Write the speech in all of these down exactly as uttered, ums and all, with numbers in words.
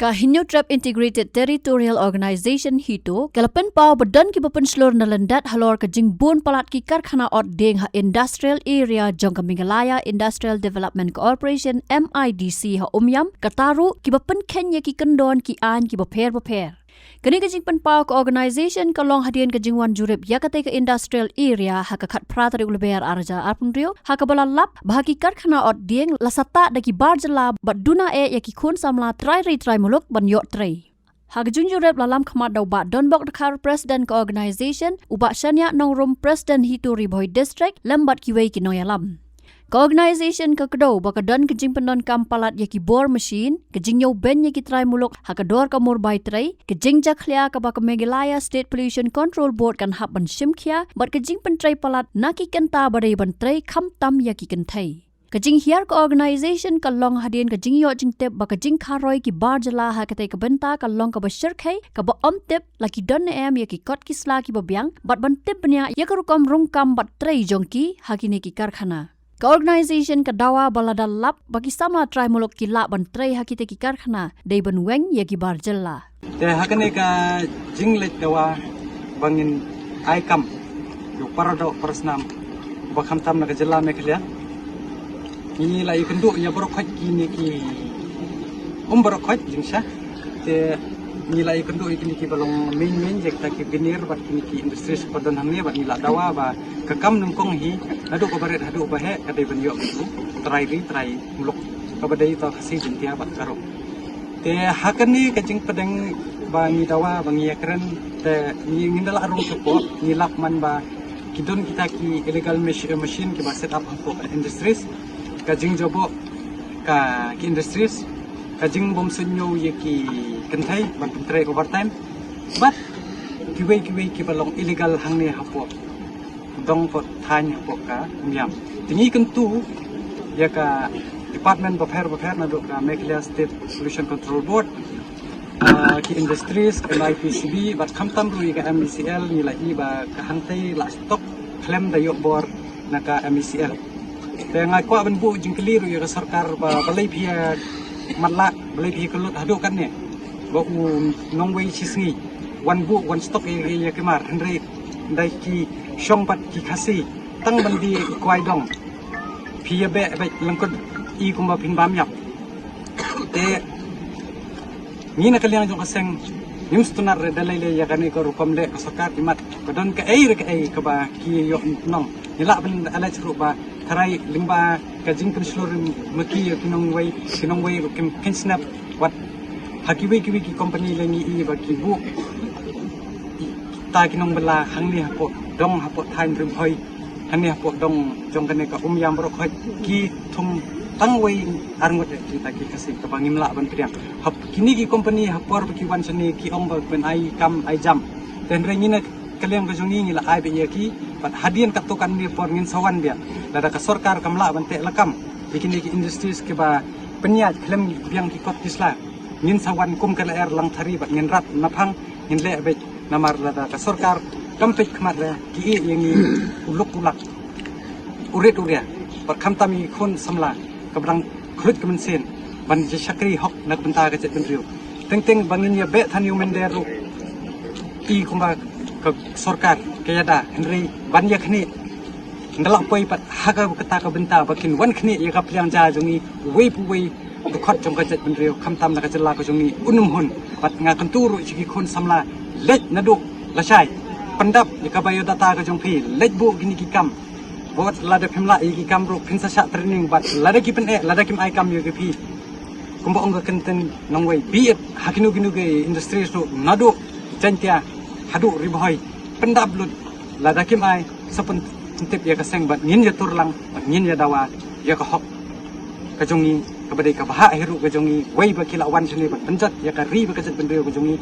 Ka Hynñiewtrep Integrated Territorial Organization, HITO, ka la pynpaw ba don kiba pynshlur na lyndet halor ka jingbun palat ki karkhana ot dieng ha Industrial Area jong ka Meghalaya Industrial Development Corporation, M I D C, ha Umiam, kata ruh kiba pynkheiñ ïa ki kyndon ki aiñ kiba pher bapher. Kane ka jingpynpaw ka organization ka long hadien ka jingwan jurip ïa katei ka Industrial Area ha ka khatphra tarik u Lber arhajar arphew hynriew, ha kaba la lap ba ha ki karkhana ot dieng la sah da ki bar jylla bad duna eh ïa ki khun samla trai ri trai muluk ban ïoh trei. Ha ka jingjurip la lam khmat da u Bah Donbok Dkhar, President ka organization, u Bah Shaniah Nongrum, President HITO Ri Bhoi District, lem bad kiwei ki nongïalam. Ka organization ka kdew ba ka don ka jingpyndonkam palat ïa ki bor machine, ka jingïoh beiñ ïa ki trai muluk ha ka dor ka mur bai trei, ka jingjakhlia kaba ka Meghalaya State Pollution Control Board kan hap ban shim khia, bad ka jingpyntrei palat na ki kynta ba dei ban trei khamtam ïa ki kynthei. Ka jinghiar ka organization ka long hadien ka jingïoh jingtip ba ka jingkharoi ki bar jylla ha katei ka bynta ka long kaba shyrkhei, kaba ym tip la ki don ne em ïa ki kot ki sla kiba biang, bad ban tip bniah ïa ka rukom rung kam bad trei jong ki ha kine ki karkhana. Ka organization ka dawa ba lada lap ba ki samla trai muluk ki lah ban trei ha kitei ki karkhana, dei ban weng ïa ki bar jylla. Te ha kane ka jingleit dawa ba ngin ai kam ïa u paradoh parasnam ba khamtam na ka jylla Meghalaya, ngi la ïakynduh ïa baroh khoit kine ki, um, baroh khoit jingshisha. Te ngi la ïakynduh ïa kine kiba long main main, ïa kita ki veneer bad kine ki industries ba don hangne, bad ngi la dawa ba ka kam nyngkong hi, naduh kaba rit haduh ba heh, ka dei ban ïoh ïa u trai ri trai muluk, kaba dei uta u Khasi, Jaiñtia bad Garo. Te ha kane ka jingpdeng ba ngi dawa ba ngi ïakren, te ngi, ngin da lah rung shapoh, ngi lap man ba ki don kita ki illegal mach-, machine kiba set up hapoh industries, ka jingjaboh ka ki industries, ka jingbymsuidñiew ïa ki kynthei ban pyntrei overtime, bad kiwei kiwei kiba long illegal hangne hapoh dong hapoh thaiñ hapoh ka Umiam. Te ngi kyntu ïa ka department bapher bapher naduh ka Meghalaya State Pollution Control Board, ah, ki industries, M I P C B, bad khamtam ruh ïa ka M E C L, ngi la ïohi ba ka hangtei la stok khlem da ïoh bor na ka M E C L. Te nga kwah ban buh jingkylli ruh ïa ka sorkar ba balei phi ïa matlah, balei phi ïa kyllut haduh katne ba u nongwei shisngi wan buh wan stok ïa, ïa ki mar, hynrei dei ki shong pat ki Khasi tang ban die kwai dong, phi ïa beh beh lyngkut i kumba phin bam ïap. Te ngi na ka liang jong ka seng ngim sngewtynnat re da lei lei ïa kane ka rukom leh ka sorkar, imat ka don kaei re kaei kaba ki ïoh nong. Ngi lah ban alej ruh ba tharai lyngba ka jingpynshlur ma ki ïa ki nongwei, ki nongwei ruh kim, kim snep wat ha kiwei kiwei ki company lei ngi i ba ki buh ta ki nongbylla hangne hapoh dong hapoh thaiñ Ri Bhoi, hangne hapoh dong jong kane ka Umiam baroh khoit ki thung tang wei arngut ïa kita ki Khasi kaba ngim lah ban pdiang. Hap kine ki company ha por ba ki wan shane ki ong ba pyn ai kam ai jam. Te hynrei ngi na ka liang ka jong ngi ngi la ai beit ïa ki, bad hadien katto katne por ngin sa wan biang. Lada ka sorkar kam lah ban teh lakam ïa kine ki industries kiba pynïaid khlem biang ki kot ki sla, ngin sa wan kum ka lyer Langthari bad ngin rat naphang, ngin leh beit. Namar lada ka sorkar kam peit khmat re, ki ïeh ïa ngi u luk u lak, u rit u ria, bad khamtam ïa ki khun samla kaba dang khluit ka mynsiem ban ïa shakri hok na ka bynta ka jaitbynriew. Teng teng ba ngin ïa beh than ïa u mynder ruh, i kumba ka sorkar ka ïada, hynrei ban ïa khnieh, ngi la poi pat ha kata ka bynta ba kin wan khnieh ïa ka pliang ja jong ngi, uwei pa uwei u dkhot jong ka jaitbynriew, khamtam na ka jylla ka jong ngi, un ym hun. Bad nga kyntu ruh sha ki khun samla, leit naduh lashai, pyndap ïa ka biodata ka jong phi, leit buh kine ki kam. Bad lada phim lah ïa ki kam ruh, phin sa shah training, bad lada ki pyneh, lada kim ai kam ïa ki phi, kumba ong ka kyntien nongwei, be it ha kino kino ki industries ruh, naduh Jaiñtia haduh Ri Bhoi, pyndap lut. Lada kim ai, sa pyntip ïa ka seng bad ngin ïa tur lang, bad ngin ïa dawa ïa ka hok ka jong ngi, kaba dei ka bhah hi ruh ka jong ngi, wei ba ki la wan shane ban pynjot ïa ka ri bad ka jaitbynriew ka jong ngi.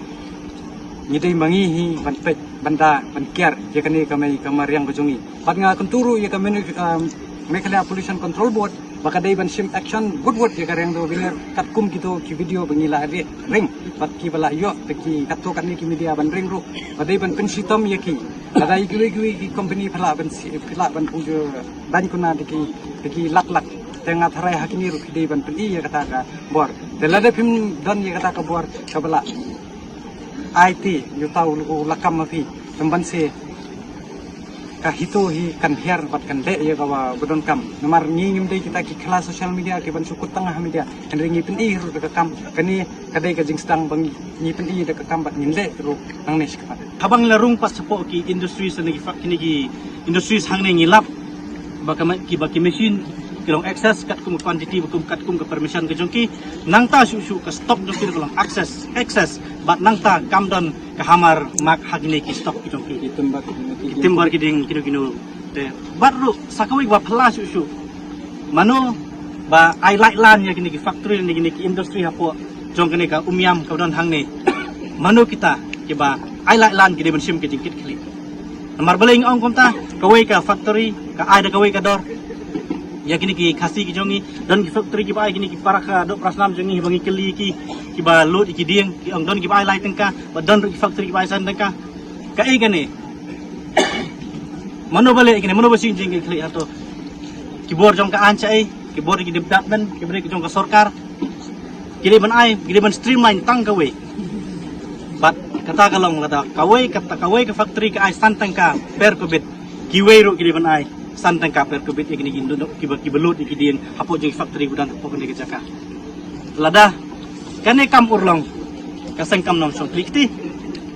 Ngi dei ma ngi hi ban peit, ban da, ban kiar ïa kane ka mei ka mariang ka jong ngi. Bad nga kyntu ruh ïa ka menu-, um, Meghalaya Pollution Control Board, ba ka dei ban shim action wut wut ïa ka Riangdo Veneer, katkum kito ki video ba ngi la ri-, ring, bad kiba la ïoh da ki katto katne ki media ban ring ruh, ba dei ban pynshitom ïa ki. Lada ïa kiwei kiwei ki company phi lah ban shi-, phi lah ban pynjur daiñ kuna da ki, da ki lak lak. Te nga tharai ha kine ruh phi dei ban pyni ïa kata ka bor. Te lada phim don ïa kata ka bor kaba la ai te ïa uta u lakam ma phi, tang ban se ka HITO hi kan hiar bad kan leh ïa kaba ba donkam. Namar ngi ngim dei kita ki khla social media ki ban shu kut tang ha media. Hynrei ngi pyni ruh da ka kam, kane ka dei ka jingsdang ba ngi pyni da ka kam bad ngin leh ruh nangne shi khmat. Haba ngi la rung pat shapoh ki industries ne ki fa-, kine ki industries hangne ngi lap ba ka ma-, ki ba ki machine ki long excess katkum ka quantity, ba kum katkum ka permission ka jong ki. Nangta shuh shuh ka stock jong ki ka long excess, excess. Bad nangta kam don ka hammer mark ha kine ki stock ki jong ki. Ki timber, ki timber ki ding kino kino. Te bad ruh sa kawei ba phylla shuh shuh. Mano ba ai lait lan ïa kine ki factory ne kine ki industry hapoh jong kane ka Umiam ka don hangne. Mano kita kiba ai lait lan ki dei ban shim ki jingkit khlieh. Namar balei nga ong kumta, kawei ka factory ka ai da kawei ka dor ïa kine ki Khasi ki jong ngi. Don ki factory kiba ai kine ki para ka doh para snam jong ngi ba ngi kylli ki, kiba load ïa ki dieng, ki ong don kiba ai lai tyngka, ba don ruh ki factory kiba ai san tyngka. Kaei kane? Mano ba leh ïa kine, mano ba shim jingkit khlieh hato? Ki bor jong ka aiñ shaei, ki bor ki department, ki bor ki jong ka sorkar. Ki dei ban ai, ki dei ban streamline tang kawei. Bad kata ka long lada kawei, kata kawei ka factory ka ai san tyngka per cubic, kiwei ruh ki dei ban ai san tyngka per cubic ïa kine ki duk kiba, kiba load ïa ki dieng hapoh jong ki factory ba don hapoh kane ka jaka. Lada kane kam urlong, ka seng kam nang shong khlieh kti.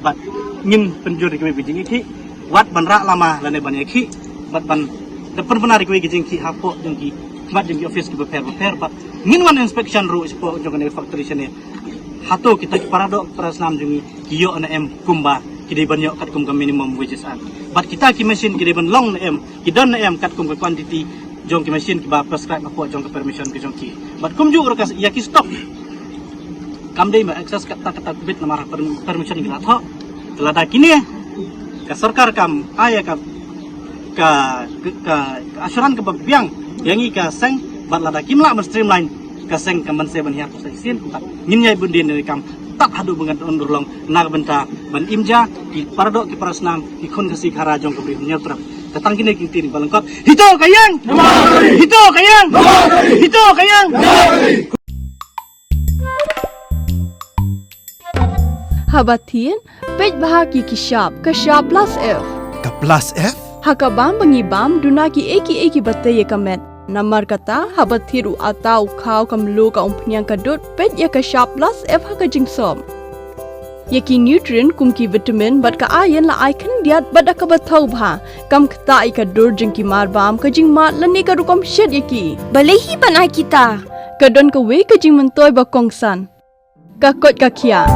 Bad ngin pynjur ïa kiwei ba jingïakhih, wat ban rah lama lane ban ïakhih, bad ban da pynbna ïa kiwei ki jingkhih hapoh jong ki khmat jong ki office kiba pher ba pher. Bad ngin wan inspection ruh shapoh jong kane factory shane. Hato kita ki para doh para snam jong ngi ki ïoh ne em kumba ki dei ban ïoh katkum ka Minimum Wages Act? Bad kita ki machine ki dei ban long ne em, ki don ne em katkum ka quantity jong ki machine kiba prescribe hapoh jong ka permission ka jong ki? Bad kumjuh ruh ka ïa ki stock, kam dei ba excess kata kata bit namar per-, permission ki la thoh. Lada kine ka sorkar kam ai ka, ka, ka, ka assurance kaba biang ïa ngi ka seng, bad lada kim lah ban streamline ka seng kam ban se ban hiar ka seng sien, kumta ngin ïai bun dien ne kam tad haduh ba ngan don urlong na ka bynta ban im ja ki para doh ki para snam, ki khun Khasi Khara jong ka Bri Hynñiewtrep. Ka tang kine ki ktien ba lyngkot. HITO ka ïeng! HITO ka ïeng! HITO ka ïeng! Haba thied, peit bha ki ki shap, ka shap plus F. Ka plus F? Ha ka bam ba ngi bam, duna ki ei ki ei kiba tei ïa ka met. Namar kata, haba thied u atta u khaw ka mluh ka umphniang ka dud, peit ïa ka shap plus F ha ka jingsop. Ïa ki nutrient kum ki vitamin bad ka iron la ai khyndiat bad da kaba thaw bha. Kam ktah ïa ka dur jong ki mar bam, ka jingmad lane ka rukom shet ïa ki. Balei hi ban ai kita? Ka don kawei ka jingmyntoi ba kongsan. Ka koit ka khiah.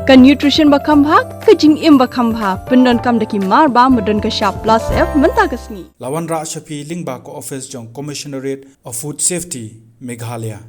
Ka nutrition ba kham bha, ka jingim ba kham bha. Pyndonkam da ki mar bam ba don ka shap plus F mynta ka sngi. La wanrah sha phi lyngba ka office jong Commissionerate of Food Safety, Meghalaya.